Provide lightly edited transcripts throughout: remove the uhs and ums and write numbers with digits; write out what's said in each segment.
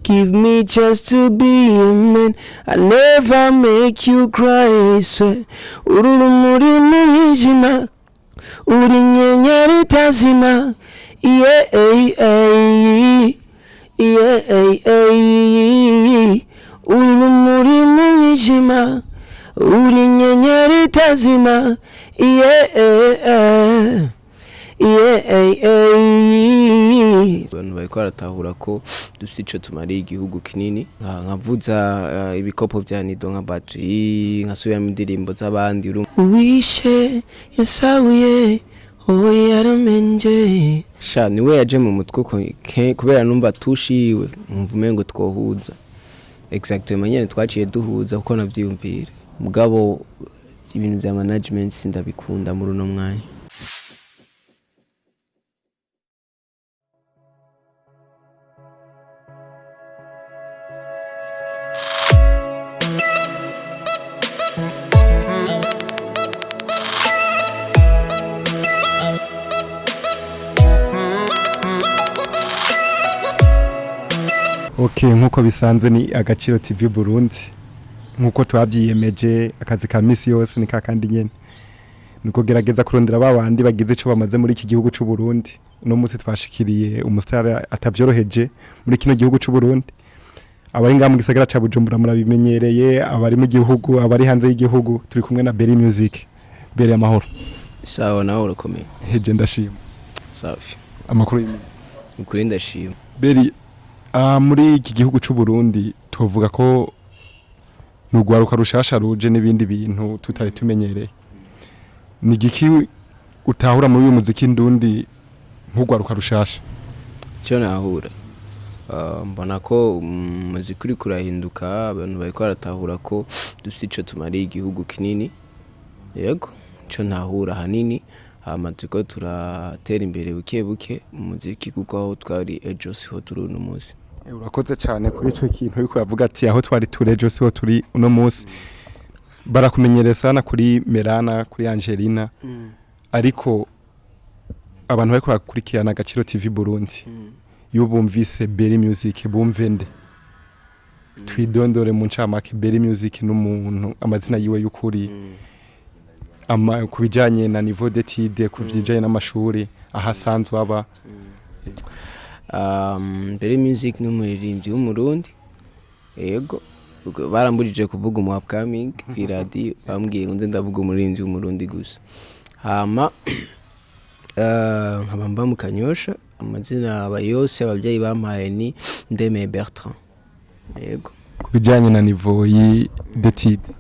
Give me chance to be a man. I never make you cry, I swear. Uri urumuri mu mwijima, uri inyenyeri itazima. Yeah, yeah, uri urumuri mu mwijima, uri inyenyeri itazima. Yeah. Abantu bariko baratahura ko dufite ico tumariye igihugu kinini. Nkavuza ibikopo vya nido nka battery, nkasubiramo indirimbo z'abandi. Uwishe yasahuye, oh yaramenje sha, niwe yaje mu mutwe kubera numva tushiwe, nkumva umengo twohuza exactement nyene, twaciye duhuza kuko navyiyumvira. Mugabo ibintu vya management sindabikunda muri uno mwanya. Ok, nkuko bisanzwe ni Agaciro TV Burundi, nkuko twabyiyemeje, akazi ka misi yose ni kakandi nyene, ni kugerageza kurondera ba bandi bagize ico bamaze muri iki gihugu c'u Burundi. Uno munsi twashikiriye umustar atavyoroheje muri kino gihugu c'u Burundi. Abari ngaha mu gisagara ca Bujumbura murabimenyereye, abari mu gihugu, abari hanze y'igihugu, turi kumwe na Berry Music. Berry, amahoro? Sawa, nawe urakomeye? Heje, ndashima. Safi. Amakuru y'imisi? Ukuri ndashima. Berry, muri iki gihugu c'u Burundi tuvuga ko nugwaruka rushasha ruje n'ibindi bintu tutari tumenyereye. Ni igiki utahura muri uyu muziki ndundi nk'ugwaruka rushasha? Icyo nahura, mbona ko umuziki uriko urahinduka, abantu bariko baratahura ko dufite ico tumariye igihugu kinini. Yego, ico ntahura ahanini, hama turiko turatera imbere buke buke mu muziki, kuko aho twari ejo siho turi uno munsi. Urakoze cyane kuri ico kintu uriko uravuga ati aho twari turi ejo siho turi uno munsi. Barakumenyereza sana kuri Melana, kuri Angelina, ariko abantu bariko barakurikirana Agaciro TV Burundi, iyo bumvise Berry Music bumve nde? Twidondore mu ncamake, Berry Music n'umuntu, amazina yiwe y'ukuri, ama ku bijanye na niveau d'étude, ku bijanye n'amashuri, aho asanzwe aba. Berry Music ni umuririmbyi w'Umurundi. Yego. Ubwo barambujije kuvuga umu upcoming kw'iradiyo, bambwiye ngo nze ndavuga umuririmbyi w'Umurundi gusa. Hama nkaba mba mu Kanyosha. Amazina aba yose abavyeyi bampaye ni Ndemeye Bertrand. Yego. Ku bijanye na niveau d'étude?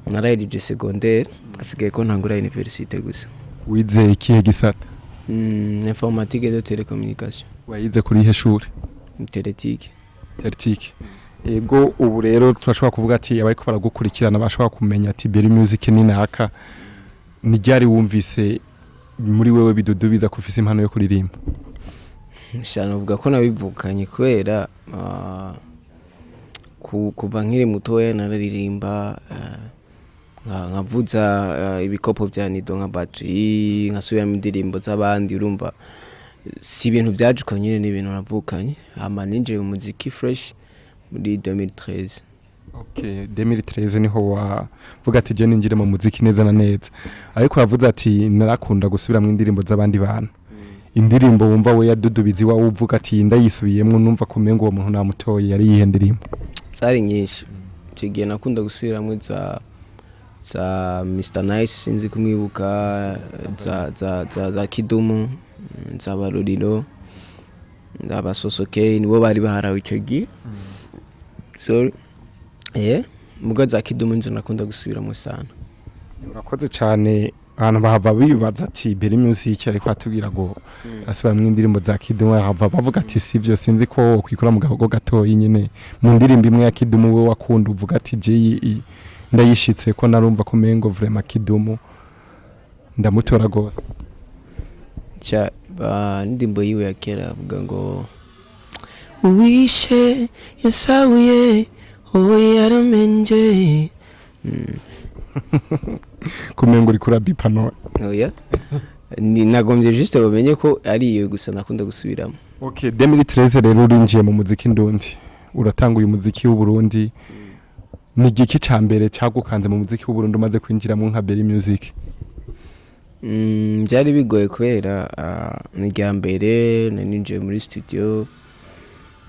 Narahejeje secondaire, hasigaye ko ntangura université gusa. Wize ikihe gisata? Informatique de télécommunication. Wayize kuri ihe shure? Teletike. Teletike. Ego, ubu rero turashobora kuvuga ati abariko baragukurikirana bashobora kumenya ati Berry Music ni naka. Ni ryari wumvise muri wewe bidudubiza ko ufise impano yo kuririmba? Sha, novuga ko nabivukanye kubera kuva nkiri mutoya nararirimba, nkavuza ibikopo vya nido nka battery, nkasubiramo indirimbo z'abandi. Urumva si ibintu vyaje uko nyene, ni ibintu navukanye. Hama ninjiye mu muziki fresh muri 2013. Okay, 2013 niho wavuga ati je ninjire mu muziki neza na neza. Ariko yavuze ati narakunda gusubiramwo indirimbo z'abandi bantu. Indirimbo wumva we yadudubiza iwawe, uvuga ati ndayisubiyemwo numva kumengo uwo muntu namutoye, yari yihe ndirimbo? Zari nyinshi. Icyo gihe nakunda gusubiramwo za Mr Nice, sinzi kumwibuka, za Kidumu, za Baruriro, abasosoke nibo bari baharawe icyo gihe. Sorry, muga za Kidumu nizo nakunda gusubiramo sana. Urakoze cyane. Abantu bahava bibaza ati Berry Music ariko atubwira ngo asubiramwo indirimbo za Kidumu, bahava bavuga ati sivyo. Sinzi ko kwikora mu gahogo gatoyi nyene, mu ndirimbo imwe ya Kidumu we wakunda, uvuga ati je ndayishitse ko narumva ko mengo vraiment Kidumu ndamutora gose. Cha ba indirimbo yiwe ya kera avuga ngo uwishe yasahuye, oh yaramenje. Kumengo uriko urabipa none. Oya, ni nagombye juste bamenye ko ari iyo gusa nakunda gusubiramo. Okay, 2013 rero urinjiye mu muziki ndundi. Uratanga uyu muziki w'u Burundi, ni igiki ca mbere cagukanze mu muziki w'u Burundi umaze kwinjiramo nka Berry Music? Byari bigoye kubera ni irya mbere nari ninjiye muri studio,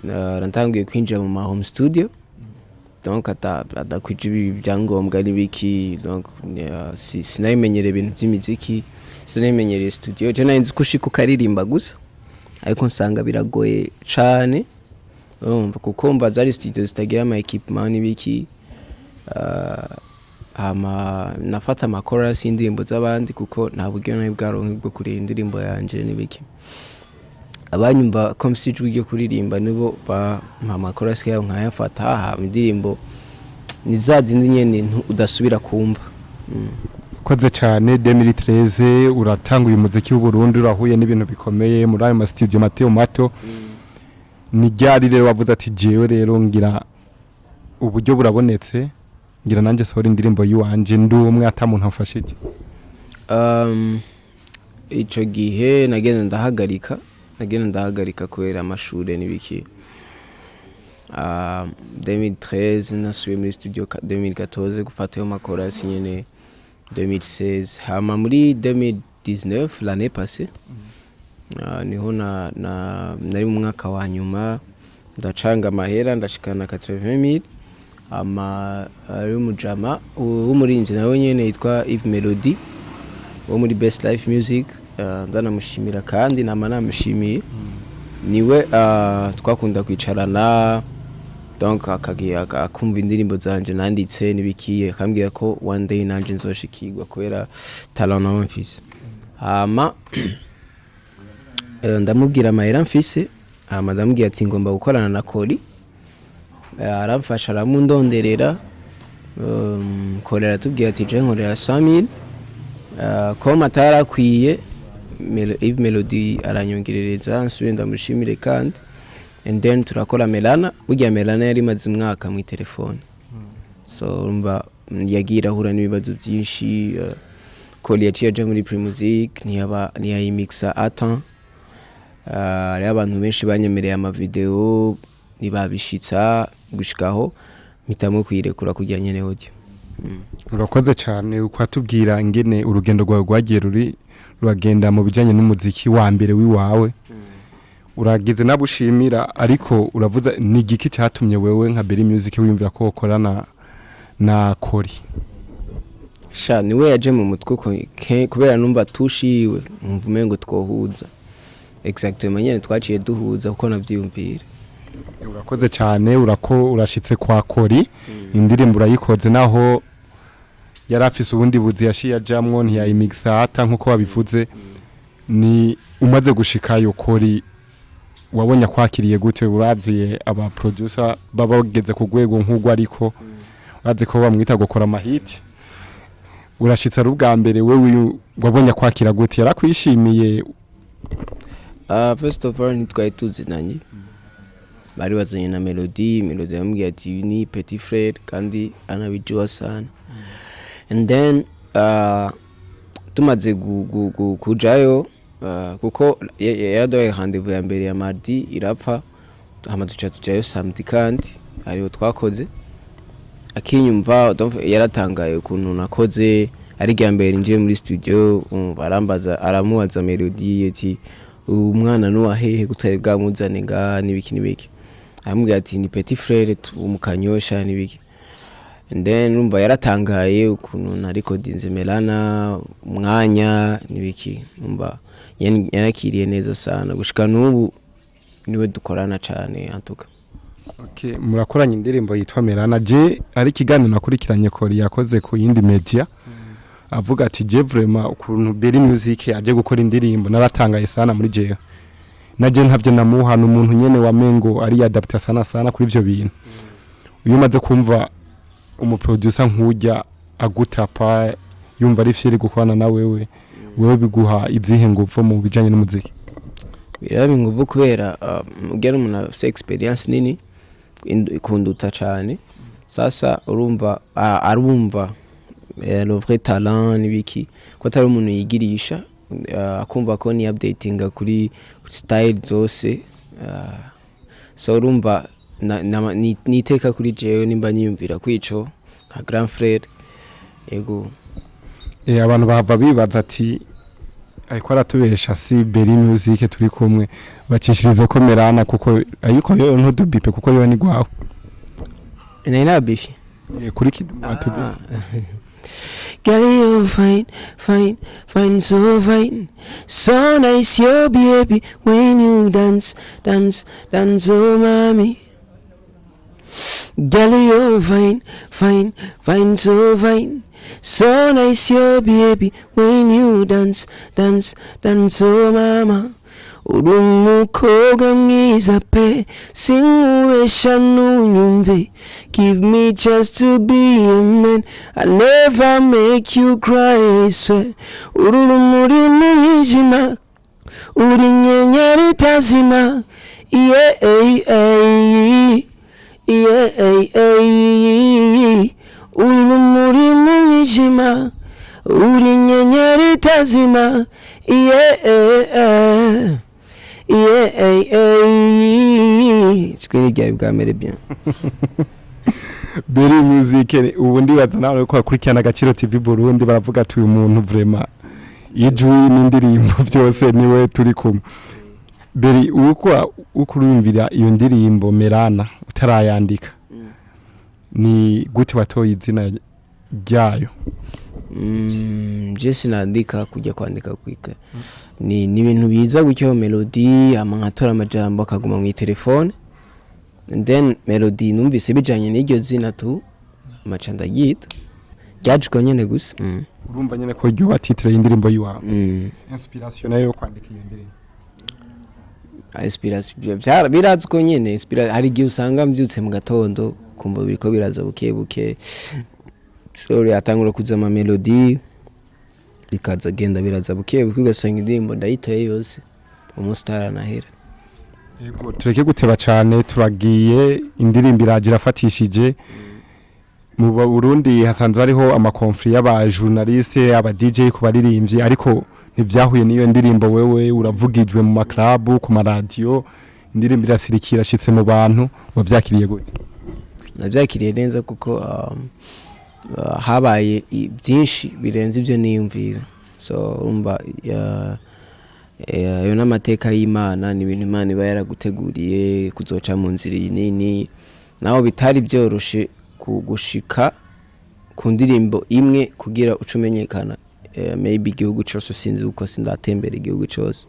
natanguye kwinjira mu ma home studio, donc adakwije ibi byangombwa n'ibiki. Donc sinabimenyereye ibintu by'imiziki, sinabimenyereye studio. Je nari nzi ko ushika ukaririmba gusa, ariko nsanga biragoye cane, urumva, kuko mva zari studio zitagira ama équipement n'ibiki. Hama nafata ama chorus y'indirimbo z'abandi kuko nta buryo nari bwaronke bwo kureba indirimbo yanje n'ibiki. Abanyumva ko mfise ijwi ryo kuririmba nibo bampa ama chorus yabo nkayafata, hama indirimbo ni za zindi nyene udasubira kumva. Koze cyane. 2013 uratanga uyu muziki w'u Burundi, urahuye n'ibintu bikomeye muri ayo ma studio mato mato. Ni ryari rero wavuze ati: "Jewe rero ngira uburyo burabonetse, ngira nanjye sohora indirimbo yiwanje ndi umwe, ata muntu amfashije"? Ico gihe nagenda ndahagarika kubera amashure n'ibiki. 2013 nasubiye muri studio, 2014 gufatayo ama chorus nyene, 2016, hama muri 2019, l'année passée, niho na nari mu mwaka wa nyuma, ndacanga amahera, ndashikana 80,000. Ama ari umujama w'umurinzi nawe nyene yitwa Yves Melody wo muri Best Life Music, ndanamushimira kandi nama namushimiye, niwe twakunda kwicarana, donc akagiye akumva indirimbo zanje nanditse n'ibikiye, akambwira ko one day nanje nzoshikirwa kubera talent nawe mfise. Hama ndamubwira amahera mfise, hama ndamubwira ati ngomba gukorana na Kori. Aramfasha, aramundonderera. Kori aratubwira ati je nkorera 100,000. Comme atarakwiye, Yves Melody aranyongerereza, nsubire ndamushimire kandi, and then turakora Melana. Burya Melana yari imaze umwaka mu telefone, so urumva yagiye irahura n'ibibazo byinshi. Koli yaciye aja muri Primusic, ntiyaba ntiyayimixa atan. Hariho abantu benshi banyemereye amavideo ntibabishitsa, gushikaho mpitamo kuyirekura kugira nyene audio. Urakoze cyane ukatubwira ingene urugendo rwawe rwagiye ruri ruragenda mu bijyanye n'umuziki wa mbere w'iwawe. Uragize nabushimira, ariko uravuza ni igiki cyatumye wewe nka Berry Music wiyumvira ko ukorana na Kori? Sha, niwe yaje mu mutwe kubera numva tushiwe, nkumva umengo twohuza exactement nyene, twaciye duhuza kuko navyiyumvira. Urakoze cyane. Urako urashitse kwa Kori, indirimbo urayikoze, naho yari afise ubundi buzi yaciye ajamwo, ntiyayimixa hata nkuko wabivuze. Ni umaze gushikayo, Kori wabonye akwakiriye gute? Uraziye aba producer baba bageze ku rwego nk'urwo, ariko urazi ko bamwita gukora amahiti. Urashitse ari ubwa mbere, wewe wabonye akwakira gute? Yarakwishimiye? First of all, ntitwari tuzinanye, bari bazanye na Melody. Melody yambwiye ati "Uyu ni petit frère kandi anabijua sana." And then tumaze kujayo, kuko yaraduhaye rendez-vous ya mbere ya mardi irapfa, hama duca tujayo samedi kandi ariho twakoze. Akinyumva, donc yaratangaye ukuntu nakoze ari irya mbere njiye muri studio. Arambaza, aramubaza Melody ati: "Umwana nuwa hehe gutari bwamuzane ngaha?" n'ibiki n'ibiki. Aramubwira ati ni petit frère mu Kanyosha n'ibiki. And then urumva yaratangaye ukuntu narikodinze Melana umwanya n'ibiki. Umva, yarakiriye neza sana, gushika n'ubu niwe dukorana cane en tout cas. Okay, murakoranye indirimbo yitwa Melana. Je ari ikiganiro nakurikiranye Kori yakoze ku yindi media, avuga ati: "Je vraiment ukuntu Berry Music aje gukora indirimbo naratangaye sana muri jewe, naje ntavyo namuha, umuntu nyene wa mengo ari adapta sana sana kuri ivyo bintu." Iyo umaze kumva umuproducer nk'ujya agutapa, yumva ari fier gukorana na wewe, wewe biguha izihe nguvu mu bijanye n'umuziki? Biraba inguvu kubera ugera umuntu afise experience nini ikunduta cane. Sasa urumva arumva le vrai talent n'ibiki, ko atari umuntu yigirisha, akumva ko ni updatinga kuri style zose, so urumva. Ni iteka kuri jewe nimba nyiyumvira kwico nka grand frère, ego. Abantu bahava bibaza ati ariko aratubesha, si Berry Music turi kumwe, bacishirize ko Merana, kuko ariko yo ntudubipe, kuko yo ni gwawe. Nari nabifye. Kuri Kidumu watubishe. Girl, you're fine, fine, fine, so fine. So nice, your baby, when you dance, dance, dance, oh, mommy. Girl, you're fine, fine, fine, so fine. So nice, your baby, when you dance, dance, dance, oh, mama. Uri umukobwa mwiza pe, sinkubesha ntunyumve. Give me just to be a man, I never make you cry, I swear. Uri urumuri mu mwijima, uri inyenyeri itazima. Yeah. Uri urumuri mu mwijima, uri inyenyeri itazima. Yeah. Ijwi ni ryari bwa mbere bien. Berry Music, ubu ndibaza nawe ko bakurikirana Agaciro TV Burundi baravuga ati uyu muntu vraiment ijwi n'indirimbo byose niwe turi kumwe. Berry, uko uko urumvira iyo ndirimbo Merana utarayandika, ni gute watoye izina ryayo? Je sinandika kujya kwandika kwika, ni ibintu biza gutyo, melody, ama nkatora amajambo akaguma mu telefone, and then melody numvise bijanye n'iryo zina tu, amaca ndaryita, ryaje uko nyene gusa. Urumva nyene ko ryoba titre y'indirimbo yiwawe? Mm. Inspiration nayo yo kwandika iyo ndirimbo? Inspiration biraza uko nyene. Hari igihe usanga mbyutse mu gatondo kumva biriko biraza buke buke, sorry, atangura kuza ama melody, bikaza genda biraza buke buke, ugasanga indirimbo ndayitoye yose umunsi utaranahera. Yego, tureke guteba cane, turagiye. Indirimbo iraje irafatishije mu Burundi. Hasanzwe hariho ama conflits y'aba journaliste, aba DJ ku baririmbyi, ariko ntivyahuye n'iyo ndirimbo. Wewe uravugijwe mu ma club, ku maradiyo, indirimbo irasirikira, ashitse mu bantu. Wavyakiriye gute? Nabyakiriye neza kuko habaye byinshi birenze ibyo niyumvira. So urumva, ayo n'amateka y'Imana, ni ibintu Imana iba yaraguteguriye kuzoca mu nzira iyi nini, naho bitari byoroshe gushika ku ndirimbo imwe kugira uce umenyekana. Maybe igihugu cose sinzi, kuko sindatembera igihugu cose.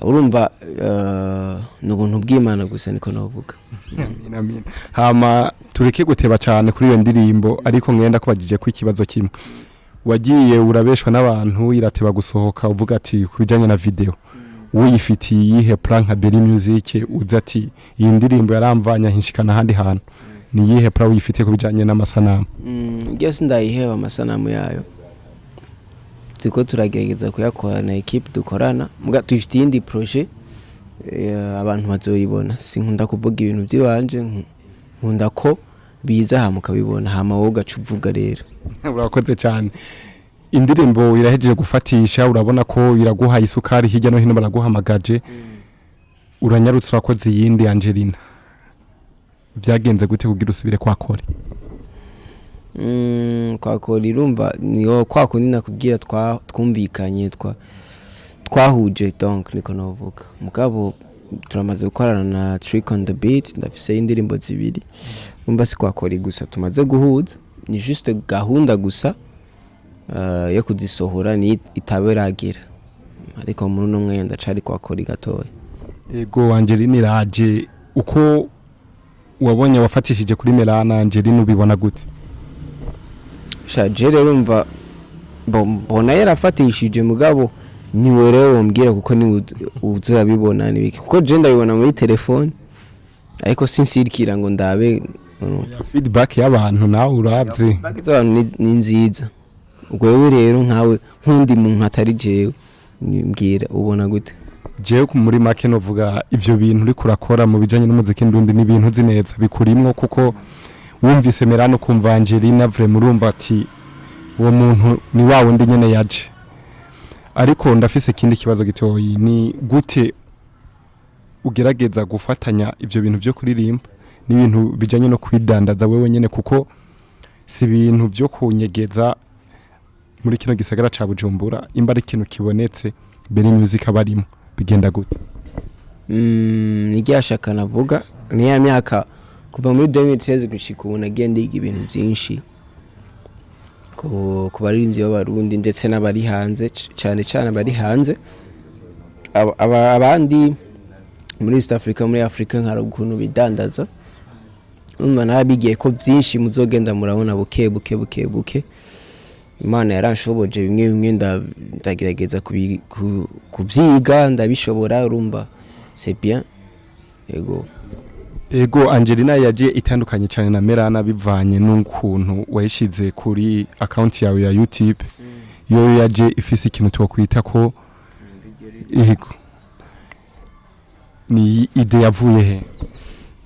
Urumva, ni ubuntu bw'Imana gusa, niko novuga. Amina, amina. Hama tureke guteba cyane kuri iyo ndirimbo, ariko ngenda kubajije ko ikibazo kimwe. Wagiye urabeshwa n'abantu, irateba gusohoka, uvuga ati ku bijyanye na video uyifitiye iyihe plan nka Berry Music? Uza ati iyi ndirimbo yaramvanya hinshikana ahandi hantu, ni iyihe plan uyifitiye ku bijyanye n'amasanamu? Ngiyo sindayiheba. Amasanamu yayo turiko turagerageza kuyakora na équipe dukorana, muga dufite iyindi projet, abantu bazoyibona. Sinkunda kuvuga ibintu by'iwanje, nkunda ko biza hama ukabibona, hama wowe ugaca uvuga rero. Urakoze cyane. Indirimbo irahejeje gufatisha, urabona ko iraguhaye isukari, hirya no hino baraguhamagaje, uranyarutse urakoze iyindi Angelina. Byagenze gute kugira usubire kwa Kore? Kwa Kore, irumva niyo kwa kundi nakubwira twumvikanye, twahuje, donc niko novuga. Mugabo turamaze gukorana na Trick on the Beat, ndafise indirimbo zibiri. Urumva si kwa Kore gusa tumaze guhuza, ni juste gahunda gusa yo kuzisohora ni itaberagera, ariko muri uno mwenda cari kwa Kore gatoya. Ego, Angelina iraje. Uko wabonye wafatishije kuri Melana, Angelina ubibona gute? Sha, je rero umva, mbona yarafatishije, mugabo niwe rero wombwira, kuko niwe uzabibona nibiki, kuko je ndabibona muri telefone ariko sinsirikira ngo ndabe, urumva. Feedback y'abantu nawe uravye? Feedback z'abantu ni nziza. Ubwo wewe rero nkawe, nk'undi muntu atari jewe, mbwira ubona gute? Jewe muri make novuga ivyo bintu uriko urakora mu bijanye n'umuziki ndundi ni ibintu uzi neza bikurimwo, kuko wumvise Melana ukumva Angelina, vraiment urumva ati uwo muntu ni wa wundi nyene yaje. Ariko ndafise ikindi kibazo gitoyi: ni gute Ugerageza gufatanya ivyo bintu vyo kuririmba n'ibintu bijanye no kwidandaza wewe nyene, kuko si ibintu vyo kunyegeza muri kino gisagara ca Bujumbura, imba ari ikintu kibonetse Berry Music abarimo, bigenda gute? Ni rya shaka navuga, ni ya myaka kuva muri 2013 gushika ubu nagiye ndiga ibintu byinshi ku baririmbyi b'Abarundi ndetse n'abari hanze, cane cane abari hanze. Abandi muri East Africa, muri Africa, nkara ukuntu bidandaza. Urumva narabigiye ko byinshi, muzogenda murabona buke buke buke buke. Imana yaranshoboje bimwe bimwe, ndagerageza kuvyiga, ndabishobora. Urumva c'est bien, yego. Ego, Angelina yagiye itandukanye cyane na Merana bivanye n'ukuntu wayishize kuri account yawe ya YouTube. Yo yaje ifise ikintu twokwita ko, yego, ni idée yavuye he?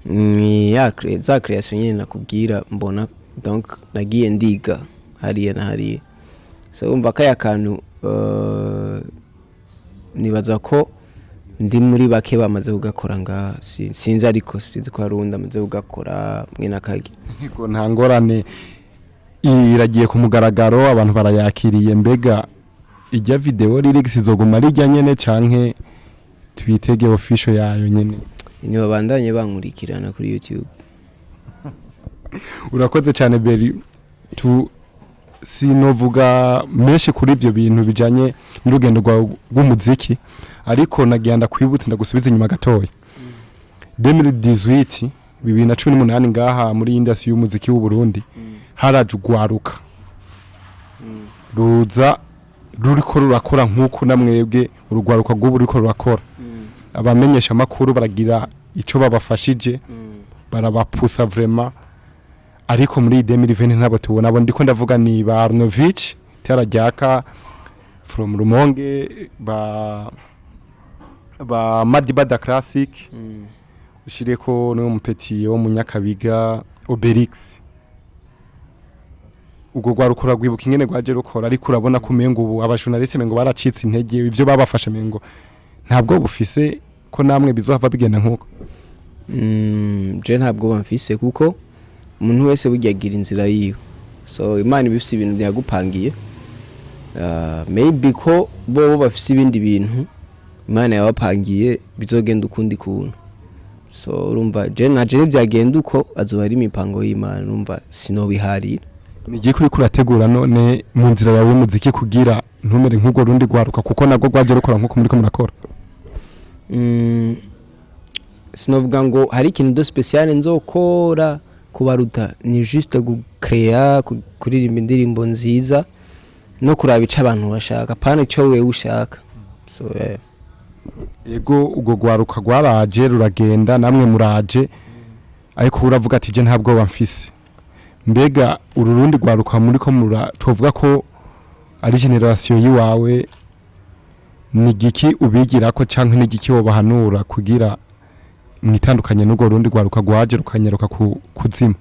Ni ya za création nyine nakubwira mbona. Donc nagiye ndiga hariya na hariya, so umva kaya kantu, nibaza ko ndi muri bake bamaze kugakora ngaha. Sinzi, ariko sinzi ko hari uwundi amaze kugakora mwe n'akagi. Yego, nta ngorane, iragiye ku mugaragaro, abantu barayakiriye. Mbega ijya video lyrics izoguma rijya nyene, canke twitege official yayo nyene? Ntibabandanye bankurikirana kuri YouTube. Urakoze cyane Berry. Tu sinovuga menshi kuri ibyo bintu bijanye n'urugendo rwawe rw'umuziki, ariko nagira ndakwibutse, ndagusubiza inyuma gatoya. 2018, 2018, ngaha muri industry y'umuziki w'u Burundi haraje ugwaruka ruza ruriko rurakora nk'uko namwebwe urugwaruka rw'ubu ruriko rurakora. Abamenyesha amakuru baragira ico babafashije, barabapusa vraiment, ariko muri 2020 ntabwo tubona abo ndiko ndavuga. Ni ba Arnovich Teraryaka from Rumonge, ba Madiba da Classic, ushireko no mupeti wo munyakabiga Obelix. Ubwo rwarukora rwibuka ingene rwaje rukora, ariko urabona ko umengo ubu abajournaliste mengo baracitse intege. Ivyo babafashe mengo ntabwo bufise ko namwe bizohava bigenda nkuko. Je ntabwo bamfise, kuko umuntu wese burya agira inzira yiwe. So Imana iba ifise ibintu yagupangiye. Maybe ko bo bafise ibindi bintu Imana yabapangiye bizogenda ukundi kuntu. So urumva je naje nibyagenda uko, azoba ari imipango y'Imana, urumva sinobiharira. Ni igihe uriko urategura none mu nzira yawe y'umuziki kugira ntumere nk'urwo rundi rwaruka, kuko nabwo rwaje rukora nk'uko muriko murakora? Sinovuga ngo hari ikintu de spécial nzokora kubaruta, ni juste gucrea, kuririmba indirimbo nziza no kuraba ico abantu bashaka, pana ico wewe ushaka. So yeah. Ego, ubwo rwaruka rwaraje ruragenda, namwe muraje, ariko uravuga ati je nta bwoba mfise. Mbega uru rundi rwaruka muri ko mura, tuvuga ko ari génération yiwawe, ni giki ubigira ko canke ni giki wobahanura kugira mwitandukanye n'urwo rundi rwaruka rwaje rukanyaruka ku kuzima?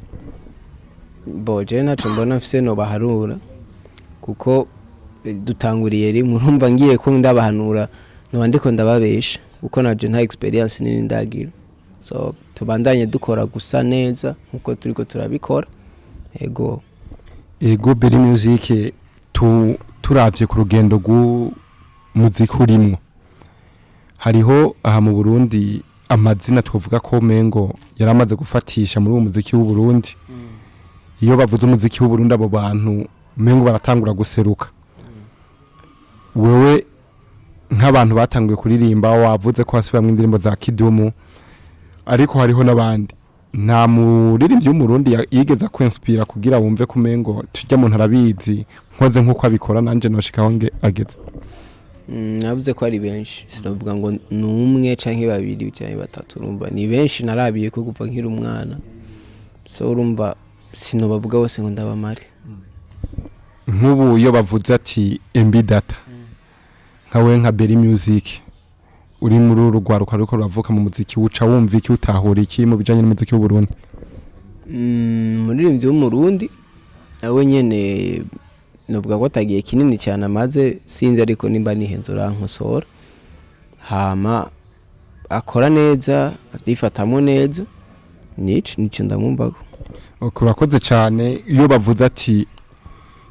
Bo je ntaco mbona mfise nobahanura, kuko dutanguriye rimwe. Urumva ngiye ko ndabahanura noba ndiko ndababesha, kuko naje nta expérience nini ndagira. So tubandanye dukora gusa neza nkuko turiko turabikora, ego. Ego, Berry Music, turavye ku rugendo rw'umuziki urimwo, hariho aha mu Burundi amazina twovuga ko mengo yaramaze gufatisha muri uwo muziki w'u Burundi. Iyo bavuze umuziki w'u Burundi, abo bantu mengo baratangura guseruka. Wewe nk'abantu batanguye kuririmba, wavuze ko hasubiramwo indirimbo za Kidumu, ariko hariho n'abandi. Nta muririmbyi w'Umurundi yigeze kwinspira kugira wumve ko umengo tujya muntu arabizi, nkoze nk'uko abikora nanje noshikaho nge ageze? Navuze ko ari benshi, sinavuga ngo ni umwe canke babiri canke batatu. Urumva ni benshi narabiye ko kuva nkiri umwana, so urumva sinobavuga bose ngo ndabamare. Nk'ubu iyo bavuze ati MB Data, nkawe nka Berry Music uri muri uru rwaruka ruriko ruravuka mu muziki, uca wumva iki, utahura iki mu bijanye n'umuziki w'u Burundi? Umuririmbyi w'Umurundi nawe nyene novuga ko atagiye kinini cyane amaze, sinzi, ariko nimba nihenze urankosora. Hama Akora neza, avyifatamwo neza, nico ndamwumvako. Okay, urakoze cyane. Iyo bavuze ati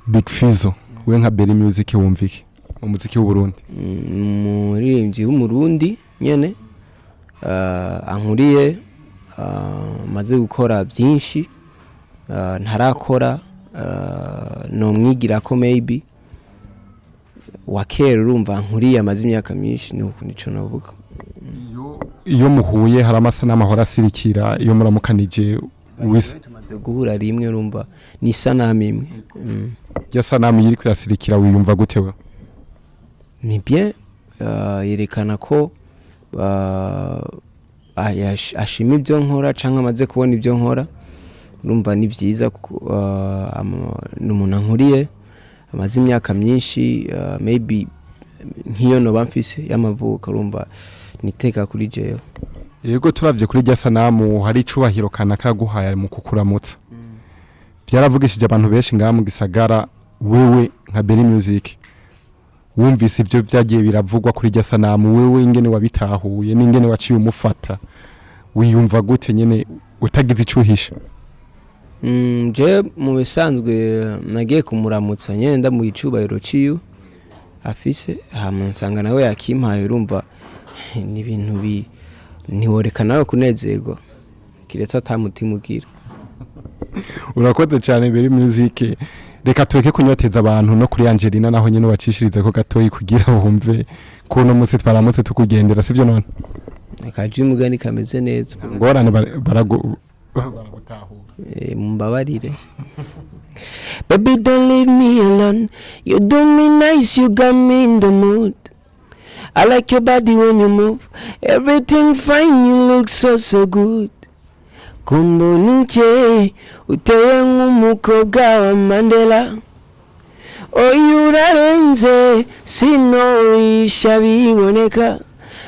Big Fizzo, we nka Berry Music wumvike mu muziki w'u Burundi? Umuririmbyi w'Umurundi nyene ankuriye, amaze gukora byinshi, ntarakora, nomwigirako maybe wa kera. Urumva ankuriye, amaze imyaka myinshi, nuko nico novuga. Iyo muhuye hari amasanamu ahora asirikira iyo muramukanije wese? Tumaze guhura rimwe, urumva ni isanamu imwe. Ya sanamu yiri kwirasirikira, wiyumva gute we? Ni bien, yerekana ko ashima ibyo nkora canke amaze kubona ibyo nkora. Urumva ni byiza kuko, ni umuntu ankuriye, amaze imyaka myinshi, maybe nk'iyo noba mfise y'amavuko. Urumva niteka kuri jewe. Yego, turavye kuri rya sanamu hari icubahiro kanaka yaguhaye mu kukuramutsa, byaravugishije abantu benshi ngaha mu gisagara. Wewe nka Berry Music, wumvise ibyo byagiye biravugwa kuri rya sanamu, wewe ingene wabitahuye n'ingene waciye umufata, wiyumva gute nyene utagize ico uhisha? Je mu bisanzwe nagiye kumuramutsa nyene, ndamuha icubahiro ciwe afise, hama nsanga nawe yakimpaye. Urumva ni ibintu bi ntiworeka nawe kunezerwa kiretse atamutima ugira. Urakoze cyane, Berry Music. Reka tureke kunyoteza abantu no kuri Angelina, naho nyene wacishirize ko gatoyi kugira bumve ko uno munsi twaramutse tukugendera, sivyo none? Akaji umugani kameze neza. Ngorane baragutahura. Mumbabarire. Baby, don't leave me alone. You do me nice, you got me in the mood. I like your body when you move. Everything fine, you look so so good. Kumbona ukeye uteye nk'umukobwa wa Mandela. Oya, urarenze, sinowisha biboneka.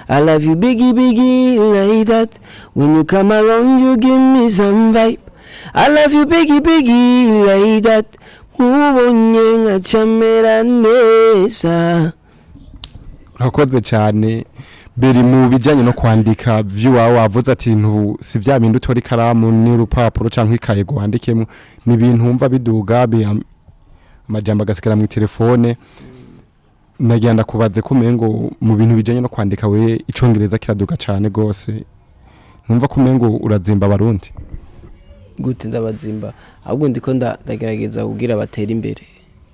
I love you biggie biggie like that. When you come around, you give me some vibe. I love you biggie biggie like that. Nkubonye nkacamera neza. Urakoze cyane, Berry. Mu bijyanye no kwandika vy'iwawe, wavuze ati ntu si vya bindi utora ikaramu n'urupapuro canke ikaye ngo wandikemo, ni ibintu wumva biduga amajambo agasigara mu telefone. Nagira ndakubaze ko umengo mu bintu bijyanye no kwandika, we Icongereza kiraduga cane gose, ntumva ko umengo urazimba Abarundi? Gute ndabazimba? Ahubwo ndiko ndagerageza kugira batere imbere,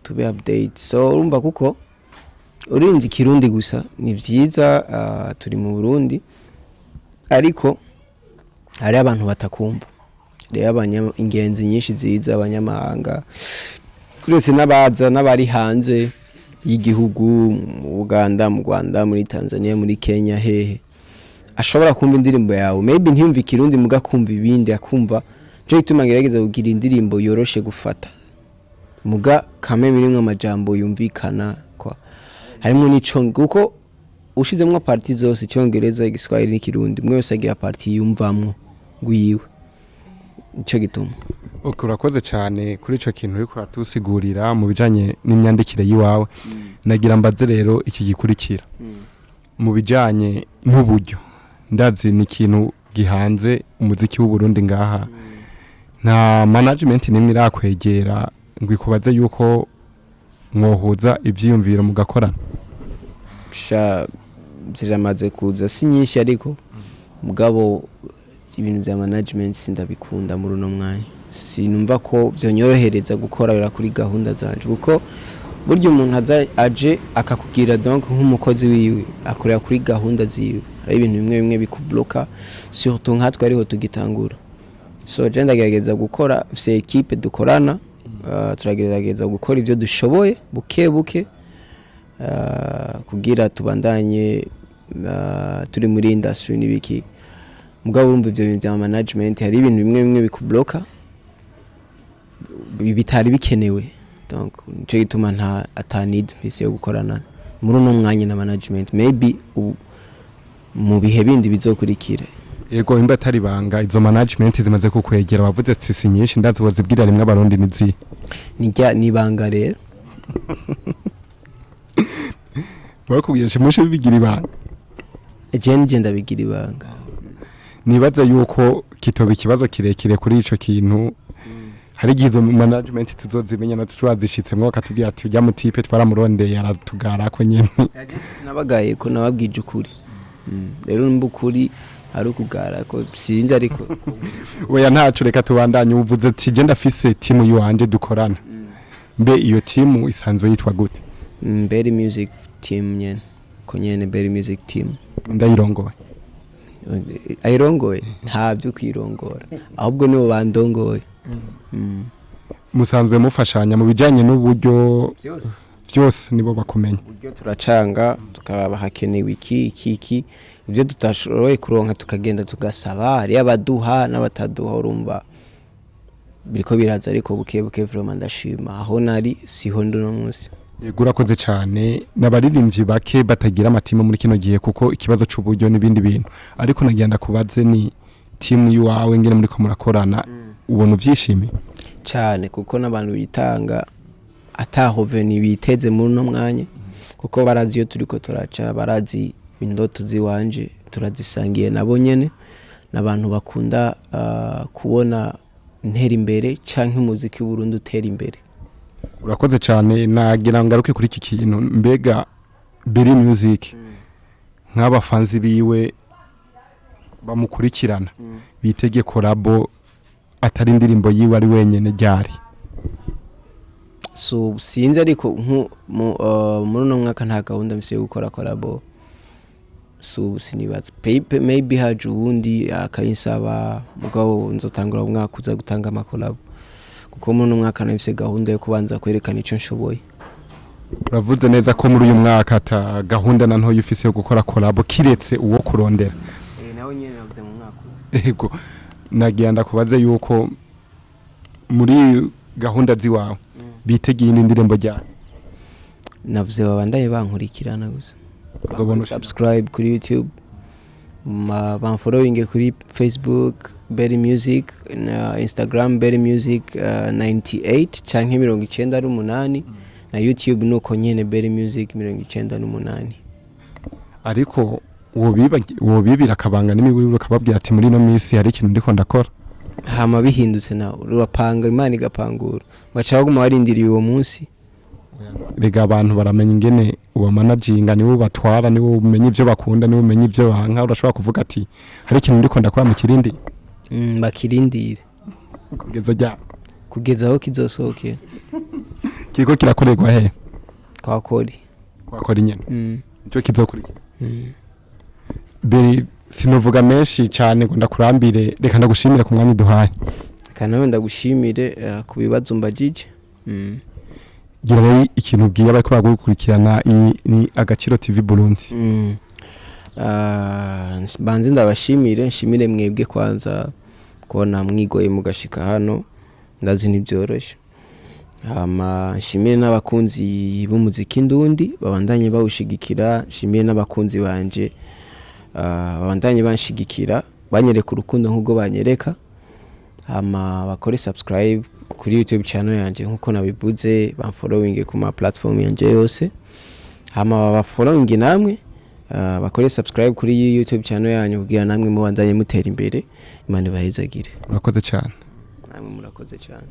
tube update. So urumva, kuko urinze Ikirundi gusa ni byiza, turi mu Burundi, ariko hari abantu batakumva. Rero ingenzi nyinshi ziza, abanyamahanga turetse n'abaza n'abari hanze y'igihugu, mu Uganda, mu Rwanda, muri Tanzania, muri Kenya, hehe, ashobora kumva indirimbo yawe, maybe ntiyumve Ikirundi muga kumva ibindi akumva. Nico gituma ngerageza kugira indirimbo yoroshe gufata, muga kame birimwo amajambo yumvikana kwa harimwo n'ico, kuko ushizemwo partie zose, Icongereza, Igiswahili n'Ikirundi, umwe wese agira partie yumvamwo gwiwe. Nico gituma. Ok, urakoze cyane kuri ico kintu uriko uratusigurira mu bijanye n'imyandikire y'iwawe. Nagira mbaze rero iki gikurikira mu bijanye n'uburyo. Ndazi ni ikintu gihanze umuziki w'u Burundi ngaha. Nta management nimwe irakwegera ngo ikubaze yuko mwohuza ivyiyumviro mugakorana? Sha, ziramaze kuza, si nyinshi, ariko mugabo ibintu vya management sindabikunda muri uno mwanya. Sinumva ko vyonyorohereza gukorera kuri gahunda zanje, kuko burya umuntu aza aje akakubwira donc nk'umukozi wiwe akorera kuri gahunda ziwe, hari ibintu bimwe bimwe bikubloka, surtout nkatwe ariho tugitangura. So je ndagerageza gukora, mfise équipe dukorana, turagerageza gukora ibyo dushoboye buke buke, kugira tubandanye turi muri industry n'ibiki. Mugabo urumva ivyo bintu vya management, hari ibintu bimwe bimwe bikubloka bitari bikenewe. Donc nico gituma nta ata need mfise yo gukorana muri uno mwanya na management, maybe mu bihe bindi bizokurikira. Yego, imba atari banga, izo management zimaze kukwegera, wavuze ati si nyinshi, ndazi wozibwira rimwe Abarundi, nizi? Nirya nibanga rero. Bakubwiye shimushe bibigira ibanga. Je nije ndabigira ibanga. Nibaza yuko kitoba ikibazo kirekire kuri ico kintu. Hari igihe izo management tuzozimenya natwe twazishitsemwo, bakatubwira ati ujya mutipe twaramurondeye aratugara ko nyene. Nabagaye ko nababwije ukuri. Rero nimba ukuri ari ukugara ko sinzi, ariko Oya, ntaco, reka tubandanye. Uvuze ati je ndafise timu yiwanje dukorana. Mbe iyo timu isanzwe yitwa gute? Berry Music Team nyene, ko nyene Berry Music Team. Ndayirongoye? Ayirongoye, nta byo kwirongora, ahubwo nibo bandongoye. Musanzwe mufashanya mu bijanye n'uburyo? Byose. Byose nibo bakumenya? Uburyo turacanga, tukaraba hakenewe iki, iki, iki, ibyo tutashoboye kuronka tukagenda tugasaba. Hariyo abaduha n'abataduha. Urumva biriko biraza, ariko buke buke. Vraiment ndashima, aho nari siho ndi uno munsi. Yego, urakoze cyane. N'abaririmbyi bake batagira amatimu muri kino gihe, kuko ikibazo c'uburyo n'ibindi bintu. Ariko nagira kubaze, ni timu yiwawe ngene muriko murakorana, ubona uvyishimiye? Cyane, kuko n'abantu bitanga ataho biteze muri uno mwanya, kuko barazi iyo turiko turaca, barazi indoto ziwanje, turazisangiye nabo nyene. N'abantu bakunda kubona ntera imbere canke umuziki w'Uburundi utera imbere. Urakoze cyane. Nagira ngaruke kuri iki kintu. Mbega Berry Music, nk'abafanzi biwe bamukurikirana, bitege collabo atari indirimbo yiwe ari wenyene ryari? So sinzi, ariko muri uno mwaka nta gahunda mfise yo gukora collabo. So sinibaza. Maybe haje uwundi akayinsaba, mugabo nzotangura mu mwaka uza gutanga amacollabo, kuko muri uno mwaka nafise gahunda yo kubanza kwerekana ico nshoboye. Uravuze neza ko muri uyu mwaka ata gahunda na ntoya ufise yo gukora collabo, kiretse uwo kurondera. Nawe nyene navuze mu mwaka uza. Ego, nagira ndakubaze yuko muri gahunda ziwawe bitegeye indi ndirimbo ryari? Navuze babandaye bankurikirana gusa. Uzobona ushira. Subscribe kuri YouTube, bamfollowing kuri Facebook Berry Music na Instagram Berry Music 98 canke 98, na YouTube nuko nyene, Berry Music 98. Ariko wobibira akabanga n'imiburi, ukababwira ati muri ino minsi hari ikintu ndiko ndakora. Hama bihindutse, nawe urapanga, Imana igapangura, baca baguma barindiriye uwo munsi. Rega abantu baramenya ingene ubamanaginga, niwe ubatwara, niwe umenya ibyo bakunda, niwe umenya ibyo banka. Urashobora kuvuga ati hari ikintu ndiko ndakora mu kirindi. Bakirindire. Kugeza rya Kugeza aho kizosohokera. Kiriko kirakorerwa he? Kwa Kori. Kwakora inyene? Nico kizokurikira? Mm. Beri, sinovuga menshi cyane ngo ndakurambire. Reka ndagushimire ku mwanya uduhaye. Kandi nawe ndagushimire ku bibazo mbajije. Gira rero ikintu ubwiye abariko baragukurikirana. Iyi ni Agaciro TV Burundi. Ah, banze ndabashimire, nshimire mwebwe kwanza kubona mwigoye mugashika hano, ndazi ntibyoroshe. Hama nshimire n'abakunzi b'umuziki ndundi babandanye bawushigikira, nshimire n'abakunzi banje babandanye banshigikira, banyereka urukundo nk'ubwo banyereka. Hama bakore subscribe kuri YouTube channel yanje nkuko nabivuze, bamfollowing ku ma platform yanje yose. Hama babafollowing namwe, bakore subscribe kuri YouTube channel yanyu kugira namwe mubandanye mutera imbere. Imana ibahezagire. Urakoze cyane. Namwe murakoze cyane.